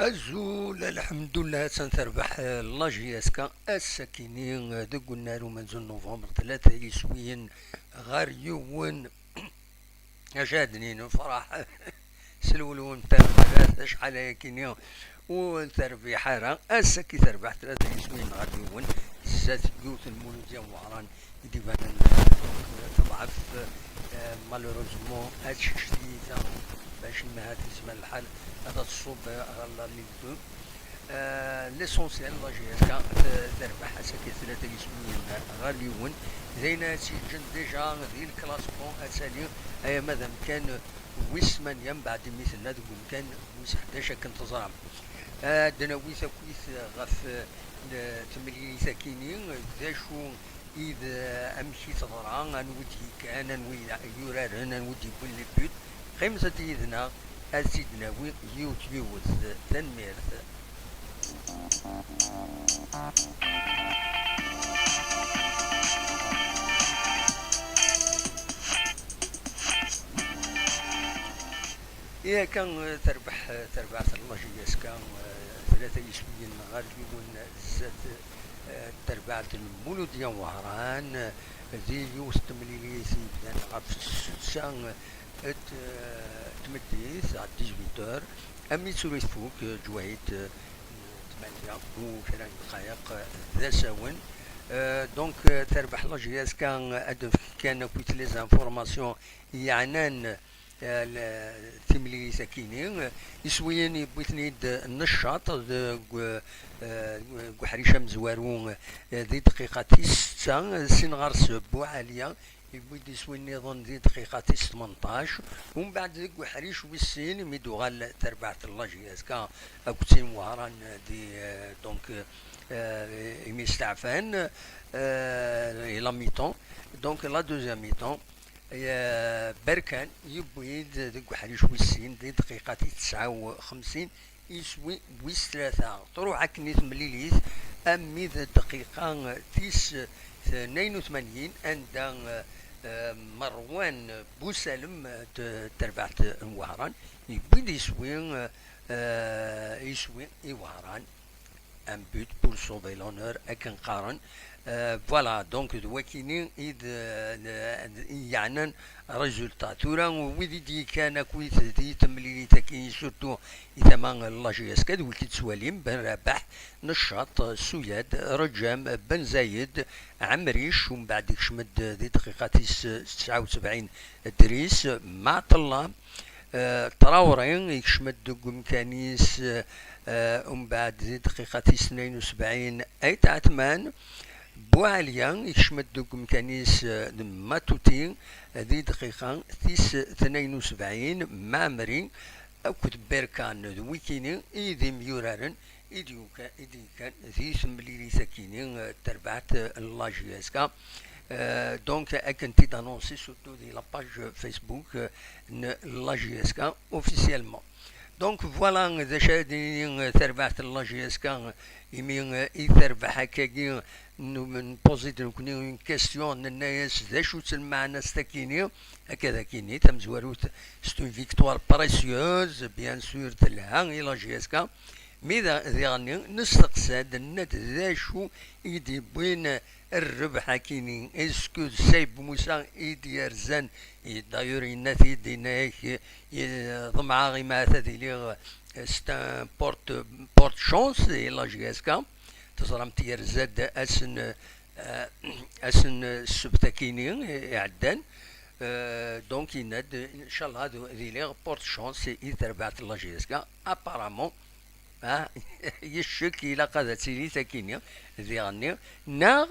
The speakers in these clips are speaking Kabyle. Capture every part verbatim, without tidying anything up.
Azul, alḥemdullah, attan terbeḥ, eh, la J S K ass-akini, eh, deg unnar umenzu n november, tlata yiswiyen ɣer yiwen. Acu ad d-nini, nefreḥ s lwelwel n tameɣrast, acḥal ayakini ur terbiḥ ara. Ass-agi terbeḥ tlata yiswiyen ɣer yiwen, zdat yiwet n Lmuludya n Wehran i d-ibanen, eh, teḍɛef, eh, malheureusement, ad tečč tiyita bac ma ad tezmer lḥal ad tṣubb, eh, ɣer la Ligue deux. Eh, l'essentiel, la J S K, eh, terbeḥ ass-agi tlata yiswiyen ɣer yiwen. D ayen ad tt-yeǧǧen déjà di lklasman ad tali, ay ama d amkan wis tmanya, mbeɛd imi tella deg umkan wis ḥdac akken teẓram. Ad d-nawi takit ɣef, eh, temlilit-akini, d acu i d, eh, amek i teḍra, anwa i d-yekkan, anwa i yuraren, anwa i d-yewwin les buts. Qqimet-d yid-neɣ, ad tt-id-nawi yiwet yiwet. Tanemmirt. Yak, eh, terbeḥ, eh, terbaɛt n la J S K, eh, tlata yiswiyen ɣer yiwen zdat, eh, terbaɛt n Muludya n Wehran, eh, di yiwet n temlilit yebdan ɣef ssetta, eh, t-, eh, tmeddit, à dix-huit heures, armi d tura i tfuk, eh, ǧwayet, eh, n tmanya u kra n ddqayeq, eh, d asawen. Eh, donc, eh, terbeḥ la J S K, eh, ad d-nefk kan akkit les informations yeɛnan, eh, l-, timlilit-akini. Iswiyen yewwi-ten-id Neccaṭ deg, eh, deg uḥric amezwaru, eh, di dqiqa tis setta, sin ɣer-s Buɛaliya, yewwi-d iswi nniḍen di dqiqa tis tmenṭac, umbeɛd deg uḥric wis sin, mi d-tuɣal terbaɛt n la J S K akked tin n Wehran di, eh, donc, eh, imi steɛfan, eh, la mi-temps, donc la deuxième mi-temps, eh, Berkan yewwi-d deg uḥric wis sin di dqiqa tis tesɛa u xemsin, iswi wis tlata. Truḥ akken i temlilit, armi d dqiqa tis tnayen u tmanyin, anda, eh, eh, Merwan Busalem, eh, d-, terbaɛt n Wehran, yewwi-d iswi, eh, iswi i Wehran. Un but pour sauver l'honneur, akken qqaren. Euh, voilà, donc d wakini i d, d, d, i yeɛnan résultat. Tura wid i d-yekkan akkit di temlilit-agi, surtout i tama n la J S K, d wid i d-tettwalim, Ben Rabaḥ, Neccaṭ, Suyad, Reǧam, Ben Zayed, Ɛemric, umbeɛd ikcem-d di dqiqa tis tesɛa u sebɛin Dris, Maɛṭella, eh, Traoré, ikcem-d deg umkan-is, eh, umbeɛd di dqiqa tis tnayen u sebɛin Ayt Ɛetman, Buɛaliya, ikcem-d deg umkan-is, eh, d Matuti, di dqiqa tis tnayen u sebɛin Maɛmri, akked Berkan d wikini i d imyuraren i d-yuka-, i d-yekkan di temlilit-akini, eh, terbaɛt, eh, n la J S K. Eh, donc, akken t-id-annonci surtout di la page Facebook, eh, n la J S K officiellement. Donc, voilà, d acu ara d-nini, eh, terbaɛt n la J S K, eh, imi, eh, i terbeḥ akkagi, n-, npozi-d nekni une question, nenna-yas d acu-tt lmeɛna-s takini, akka d akini, tamezwarut, c'est une victoire précieuse, bien sûr, telha i la J S K, mi da-, diɣenni nesteqsa-d, nenna-d d acu i d-yewwin rrbeḥ akini, est-ce que d Saïb Moussa i d-yerzan, i, d'ailleurs yenna-t-id, yenna-yak, i, ḍemɛeɣ imi ad iliɣ, c'est un porte, porte chance i la J S K, teẓramt yerza-d ass n, eh, ass n ssebt akini iɛeddan. Eh, donc yenna-d, inchallah ad, ad iliɣ porte chance i terbaɛt n la J S K. Apparemment, ah, yeccek ilaq ad tili takini diɣenni, neɣ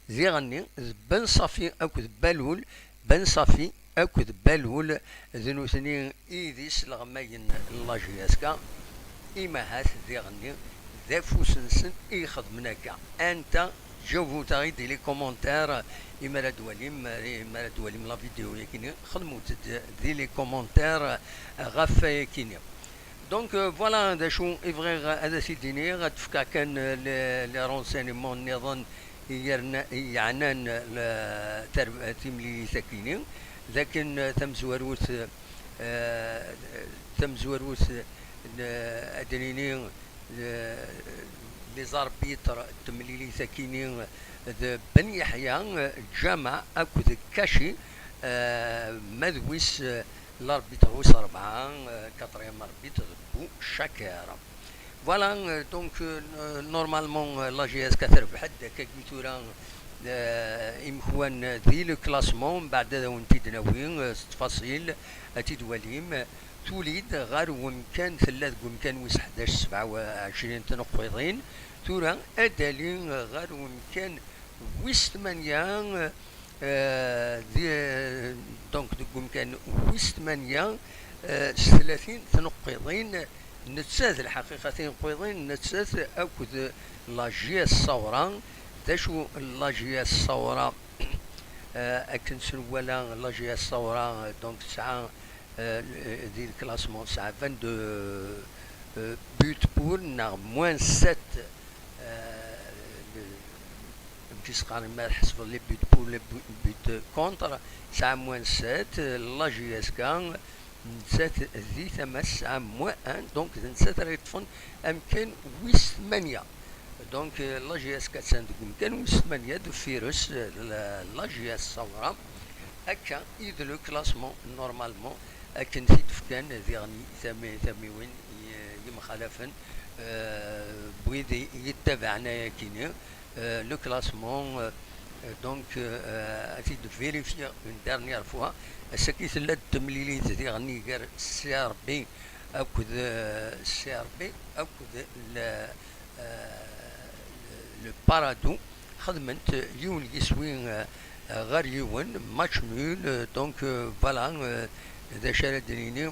diɣenni d Ben Safi akked Balul, Ben Safi akked Balul, d nutni i d isleɣmayen n la J S K. Imahat diɣenni d d afus-nsent i ixedmen akka. Anta, ǧawbut-aɣ-id di les commentaires, imi ara d-twalim, imi ara d-twalim la vidéo-yagi-nni, xedmut-d di les commentaires ɣef wayagi-nni. Donc, euh, voilà d acu i bɣiɣ ad as-id-iniɣ, ad d-fkeɣ kan, euh, les, les renseignements nniḍen i yerna-, i yeɛnan, euh, le, tar-, timlilit-agi-nni, d akken, euh, tamezwarut, euh, tamezwarut, euh, ad d-nini, euh, les arbitres n temlilit-agi-nni d Ben Yeḥya, euh, Ǧama akked Kaci, euh, ma d wis, euh, l'arbitre wis rebɛa, euh, quatrième arbitre d Bouchakir. Voilà, euh, donc, euh, normalement, euh, la J S K terbeḥ-d akkagi tura, euh, imekwan di le classement, mbeɛd ad awen-t-id-nawi, euh, s ttfaṣil, ad t-id-walim. Tuli-d ɣer wemkan, tella deg wemkan wis ḥdac, sebɛa u ɛecrin tneqqiḍin. Tura ad d-ali ɣer wemkan wis tmanya, euh, di, donc deg wemkan wis tmanya, euh, s tlatin tneqqiḍin, nettat, lḥaqiqa, tineqqiḍin, nettat akked la J S Sawra. D acu la J S Sawra? Euh, akken s-nwala, la J S Sawra, euh, donc, tesɛa, euh, di le classement, tesɛa vingt-deux, euh, buts pour, neɣ moins sept, euh, le, amek i s-qqaren, ma tḥesbeḍ les buts pour, les bu-, buts contre, tesɛa moins sept, euh, la J S K, nettat di tama tesɛa moins un, donc d nettat ara yeṭṭfen amkan wis tmanya. Donc, euh, la J S K attan deg umkan wis tmanya, deffir-s, euh, la, la J S Sawra. Akka i d le classement, normalement, akken t-id-fkan diɣen tami-, tamiwin y-, yemxalafen, euh, wid i yettabaɛen ayakini, euh, le classement, euh, euh, donc, euh, euh, ad t-id-vérifier une dernière fois. Ass-agi tella-d temlilit diɣen gar C R B akked, euh, C R B akked le, euh, le Paradou. Xedment yiwen yiswi, euh, ɣer yiwen, match nul, euh, donc, euh, voilà, euh, d acu ara d-nini.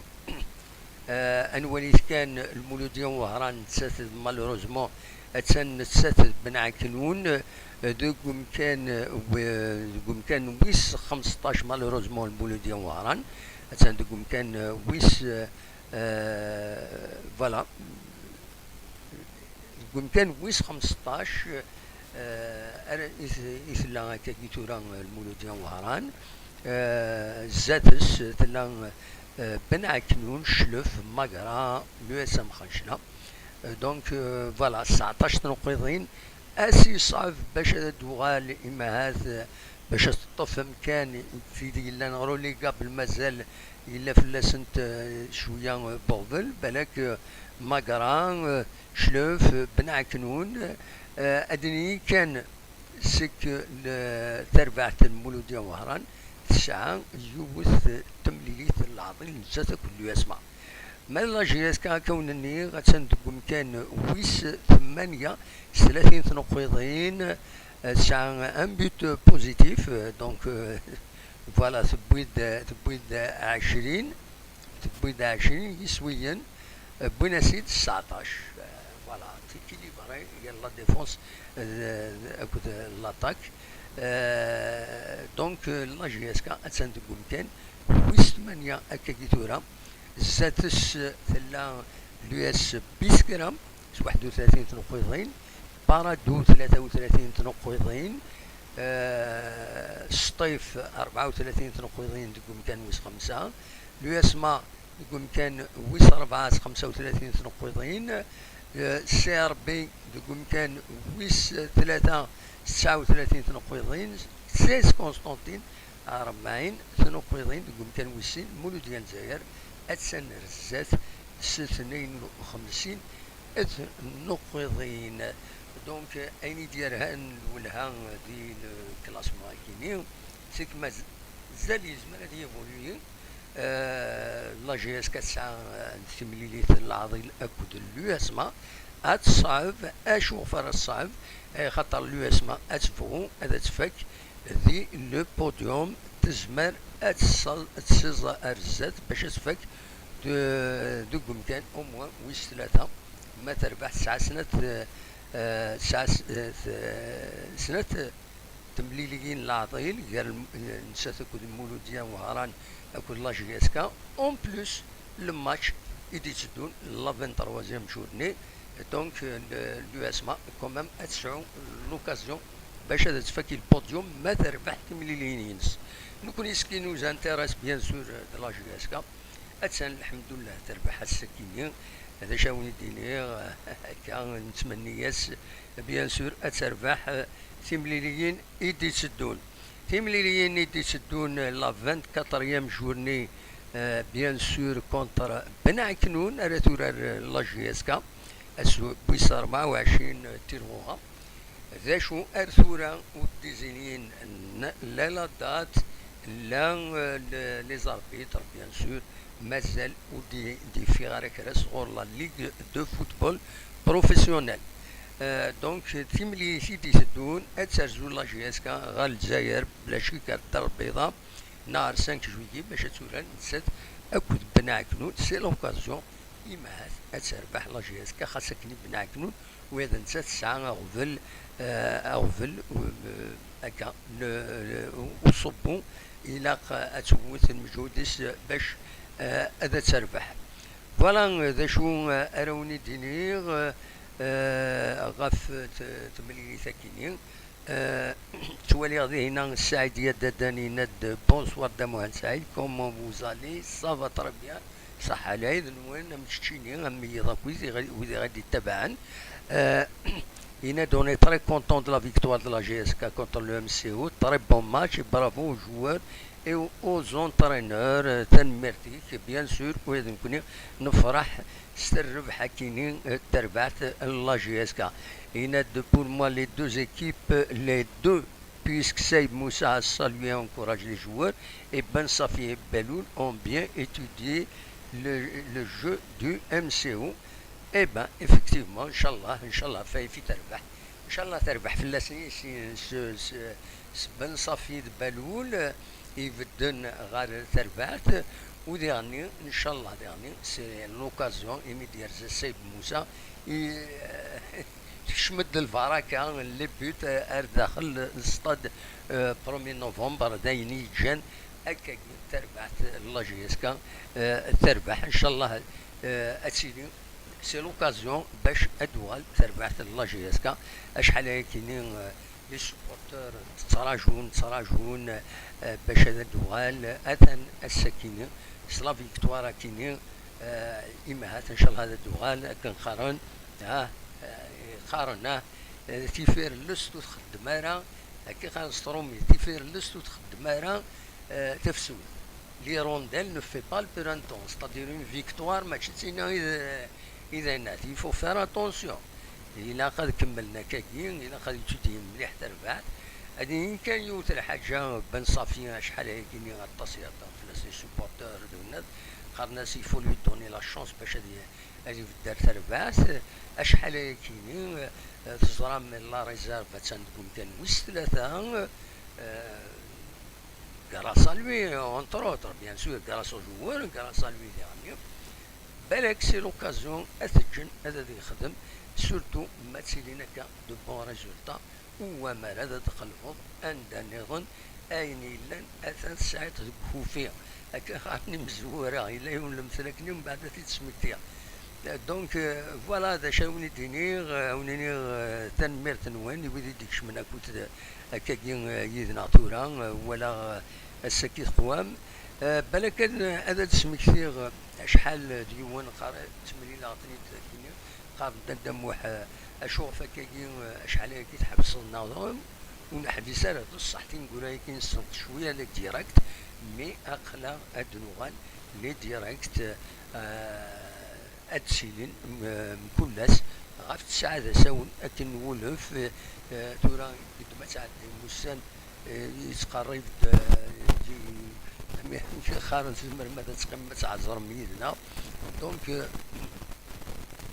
Euh, ad nwali kan Lmuludya n Wehran, nettat, malheureusement, attan nettat d Ben Ɛeknun, euh, deg umkan, euh, w-, deg umkan wis xmesṭac, malheureusement, Lmuludya n Wehran attan deg umkan, euh, wis, euh, euh, voilà, deg umkan wis xmesṭac, euh, ara i t-, i tella akkagi tura, euh, Lmuludya n Wehran. Euh, zdat-s tella, euh, Ben Ɛeknun, Cclef, Magra, l'U S M Xencla. Euh, donc, euh, voilà, tesɛeṭṭac tneqqiḍin. Ass yeṣɛeb bac ad d-tuɣal, imahat, euh, bac ad teṭṭef amkan, tid yellan relégable, mazal yella fell-asent, euh, cwiya, euh, buɣbel, balak, euh, Magra, euh, Cclef, euh, Ben Ɛeknun, euh, ad d-nini kan seg, euh, le, tarbaɛt n Lmuludya n Wehran, tesɛa yiwet, euh, temlilit n leɛḍil, nettat akked l'U S M A. Ma d la J S K, akka wen-nniɣ, attan deg umkan wis tmanya s tlatin tneqqiḍin, euh, tesɛa un but positif, euh, donc, euh, voilà, tewwi-d, tewwi-d ɛecrin, tewwi-d ɛecrin yiswiyen, euh, wwin-as-id sseɛṭac. Euh, voilà, c'est équilibré, il y a la défense, euh, akked l'attaque. Euh, donc, euh, la J S K attan deg umkan wis tmanya akkagi tura. Zdat-s tella l'U S Biskra s waḥed u tlatin tneqqiḍin, Paradou tlata u tlatin tneqqiḍin, eh, Sṭif rebɛa u tlatin tneqqiḍin deg umkan wis xemsa, l'U S M A deg umkan wis rebɛa s xemsa u tlatin tneqqiḍin, eh, C R B deg umkan wis tlata s tesɛa u tlatin tneqqiḍin, seize Constantine, rebɛin tnuqqiḍin deg umkan wis sin, Muludya n Lezzayer attan ar zdat s tnayen u xemsin tnuqqiḍin. Donc, ayen i d-yerhan lwelha di le classement-agi-nni, c'est que mazal yezmer ad yévoluer. Euh, la J S K tesɛa, euh, timlilit n leɛḍil akked l'U S M A. Ad teṣɛeb, acu ɣef ara teṣɛeb? Axaṭer l'U S M A ad tebɣu ad tfak di le podium, tezmer ad tsa-, ad tessiẓ ar zdat bac ad tfak de-, deg umkan au moins wis tlata, Ma terbeḥ tesɛa snat, eh, tesɛa s-, eh, t-, snat, eh, temliliyin n leɛḍil gar lm-, eh, nettat akked Muludya Wehran akked la J S K. En plus, le match i d-itteddun, la vingt-troisième journée, donc, eh, le, l'U S M A, quand même, ad tesɛu l'occasion bac ad tfak le podium ma terbeḥ timliliyin-ines. Nekkni, ce qui nous intéresse, bien sûr, eh, de la J S K, attan, lḥemdullah, terbeḥ ass-agi-nni. D acu ara wen-d-iniɣ, akka, nettmenni-as, bien sûr, ad terbeḥ, eh, timliliyin i d-itteddun. Timliliyin i d-itteddun, eh, la vingt-quatrième journée, eh, bien sûr, contre Ben Aknoun, ara turar, eh, la J S K, ass wis rebɛa u ɛecrin tirɣuɣa. D acu ar tura ur d-izinin n-, la la date, la, euh, le-, les arbitres, bien sûr, mazal ur d-, d-yeffiɣ ara kra sɣur la Ligue de football professionnel. Euh, donc, timlilit i d-iteddun, ad terzu la J S K ɣer Lezzayer, bla ccek ar Dda Lbeyḍa, neɣ ar cinq juillet, bac ad turar nettat akked Ben Aknoun. C'est l'occasion, imahat ad terbeḥ la J S K, xas akken i Ben Aknoun, ula d nettat tesɛa aɣbel, eh, aɣbel, eh, akka, le, le, uṣubbu, ilaq ad tewwet lmeǧhud-is bac, eh, ad terbeḥ. Voilà, eh, d acu, eh, ara wen-id-iniɣ, eh, ɣef t-, temlilit-agi-nni. Eh, ttwaliɣ dihin Saɛid Yadadan yenna-d: "Bonsoir Dda Muḥend Saɛid, comment vous allez? Ça va très bien." Ṣaḥḥa lɛid-nwen, am keččini, am wiyiḍ akk, wid i ɣ-, wid i ɣ-d-ittabaɛen. Eh, yenna-d: "On est très content de la victoire de la J S K contre le M C O. Très bon match et bravo aux joueurs et aux, aux entraîneurs." Eh, tanemmirt-ik, bien sûr, ula d nekkni nefreḥ s terbeḥt-agi-nni, eh, terbeḥt n la J S K. Yenna-d: "Pour moi, les deux équipes, les deux, puisque Saïb Moussa a salué et encouragé les joueurs et Ben Safi et Beloul ont bien étudié le, le jeu du M C O." Eh ben, effectivement, inchallah, inchallah, Faïfi terbeḥ. Inchallah terbeḥ fell-asen s, s, s, s Ben Safi d Beloul, eh, ibedden ɣer terbaɛt, u diɣenni, inchallah, diɣenni, c'est l'occasion, imi d-yerza Saïb Moussa, i, eh, tekcem-d lbaraka, les buts, eh, ar daxel n stade, eh, premier novembre, d ayen i yeǧǧan akkagi terbaɛt n la J S K, eh, terbeḥ, inchallah, eh, ad tili, c'est l'occasion bac ad d-tuɣal terbaɛt n la J S K. Acḥal ayakini, eh, les supporters ttrajun, ttrajun, eh, bac ad d-tuɣal, atan ass-akini, s la victoire akini, eh, imahat, inchallah, ad d-tuɣal, akken qqaren, ah, eh, qqaren, ah, eh, tifirellest ur txeddem ara, akka qqaren s tṛumit, tifirellest ur txeddem ara, eh, tafsut. L'hirondelle ne fait pas le printemps, c'est-à-dire une victoire, mačči d tinna i d, i d ayennat. Il faut faire attention. Ilaq ad kemmlen akkagi, ilaq ad étudyen mliḥ tarbaɛt. Ad inin kan yiwet lḥaǧa, Ben Safi, acḥal ayakini aṭas i heddren fell-as les supporters d winat, qqaren-as: "Il faut lui donner la chance bac ad y-, ad ibedder tarbaɛt." Acḥal ayakini, eh, teẓram la réserve attan deg umkan wis tlata, eh, grâce à lui, entre autres, bien sûr, grâce aux joueurs, grâce à lui, diɣenni. Balak, c'est l'occasion ad t-ǧǧen ad, ad yexdem, surtout ma ttilin akka de bons résultats, u wammer ad d-tqelbeḍ anda nniḍen, ayen yellan atan tesɛiḍ deg ukufi. Akka qqaren imezwura, yella yiwen lemtel akken, mbeɛd ad t-id-smektiɣ. Donc, euh, voilà, d acu ara wen-id-iniɣ, euh, ad wen-iniɣ, euh, tanemmirt-nwen i wid i d-ikecmen akked, euh, akkagi, euh, yid-neɣ tura, euh, walaɣ, euh, ass-agi teqwam. Euh, balak ad, ad d-smektiɣ, euh, acḥal d yiwen qqar-, ttemlileɣ-ten-id dagi-nni, qqaren-d: "A Dda Muḥ, euh, acu ɣef akkagi, euh, acḥal ayagi tḥebseḍ-nneɣ?" Ur neḥbis ara, d ṣṣeḥ, tineggura-agi nsent cwiya les directs, mais aql-aɣ ad d-nuɣal les directs, euh, ad d-silin, m-, mkul ass ɣef tesɛa d asawen akken nwulef, eh, eh, tura deg ma ttɛeddin wussan, eh, yettqerrib-d, eh, di-, amek qqaren, tzemrem ad teqqimem ad tɛeẓrem yid-neɣ. Donc, eh,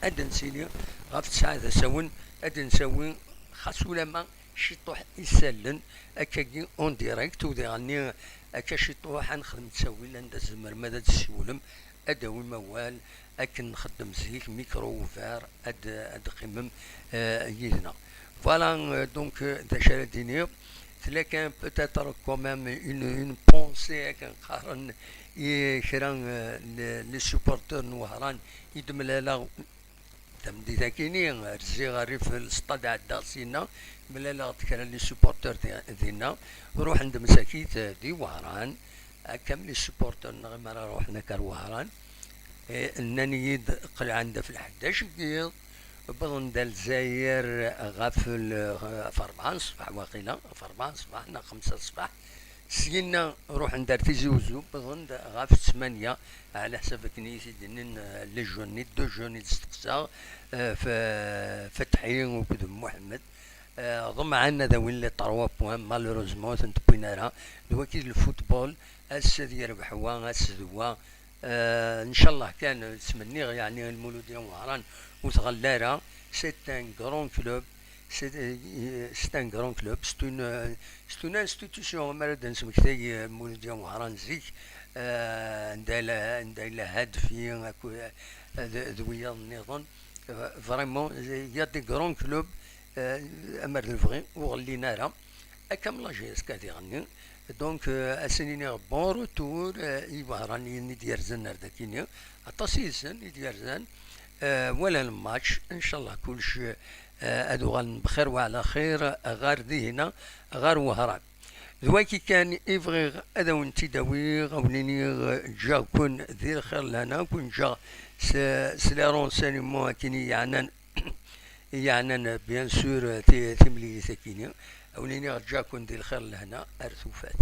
ad d-nsili ɣef tesɛa d asawen, ad d-nsawi xas ulama ciṭuḥ isallen, akkagi en direct, u diɣenni akka ciṭuḥ ad nexdem ttawil anda tzemrem ad d-tessiwlem, ad d-tawim awal akken nxeddem zik, micro ouvert, ad, ad d-teqqimem, euh, yid-neɣ. Voilà, euh, donc, euh, d acu ara d-iniɣ. Tella kan peut-être quand même une, une pensée akken qqaren i kra, euh, n les supporters n Wehran i d-mlaleɣ tameddit-akini, rziɣ rrif n lsṭad, ɛeddaɣ syenna, mlaleɣ-d kra n les supporters di-, dinna, ruḥen-d msakit, euh, di Wehran, akka am les supporters-nneɣ imi ara ruḥen akka ar Wehran. Eh, nnan-iyi-d qelɛen-d ɣef lḥeddac n yiḍ, wwḍen-d ar Lezzayer ɣef l-, ɣef rebɛa n ṣṣbeḥ waqila, ɣef rebɛa n ṣṣbeḥ neɣ xemsa ṣṣbeḥ. Syenna ruḥen-d ar Tizi Uzzu, wwḍen-d ɣef ttmanya, ɛla ḥsab akken i yi-t-id-nnan, eh, les jeunes, les deux jeunes i d-steqsaɣ, eh, F-, Fetḥi akked Muḥemmed. Eh, ḍemɛen ad awin les trois points, malheureusement ur ten-wwin ara. D wagi d lfutbol, ass ad yerbeḥ wa, ass d wa. Eh, ncallah kan, ttmenniɣ, yeɛni, Lmuludya n Wehran ur tɣelli ara. C'est un grand club, c'est, euh, c'est un grand club, c'est une, euh, c'est une institution, mi ara d-nesmektay, euh, Lmuludya n Wehran zik, eh, anda yella, anda yella Hadfi, akk, eh, d, d wiyaḍ nniḍen. Eh, vraiment, il y a des grands clubs, eh, amer d lebɣi, ur ɣellin ara. Akka am la J S K diɣenni. Donc, euh, ad sen-iniɣ bon retour, euh, i Wehran-iyen i d-yerzan ar dakini. Aṭas yid-sen i d-yerzan, euh, walan lmatch. Ncallah kullec, euh, ad uɣalen bxir wa ɛla xir ɣer dihina, ɣer Wehran. D wagi kan i bɣiɣ ad awen-t-id-awiɣ, ad wen-iniɣ, euh, ǧǧiɣ-ken di lxir lehna, ken ǧǧiɣ s, s les renseignements akken i yeɛnan i yeɛnan, bien sûr, ti-, timlilit-agi-nni. Ad wen-iniɣ ǧǧiɣ-ken di lxir lehna ar tufat.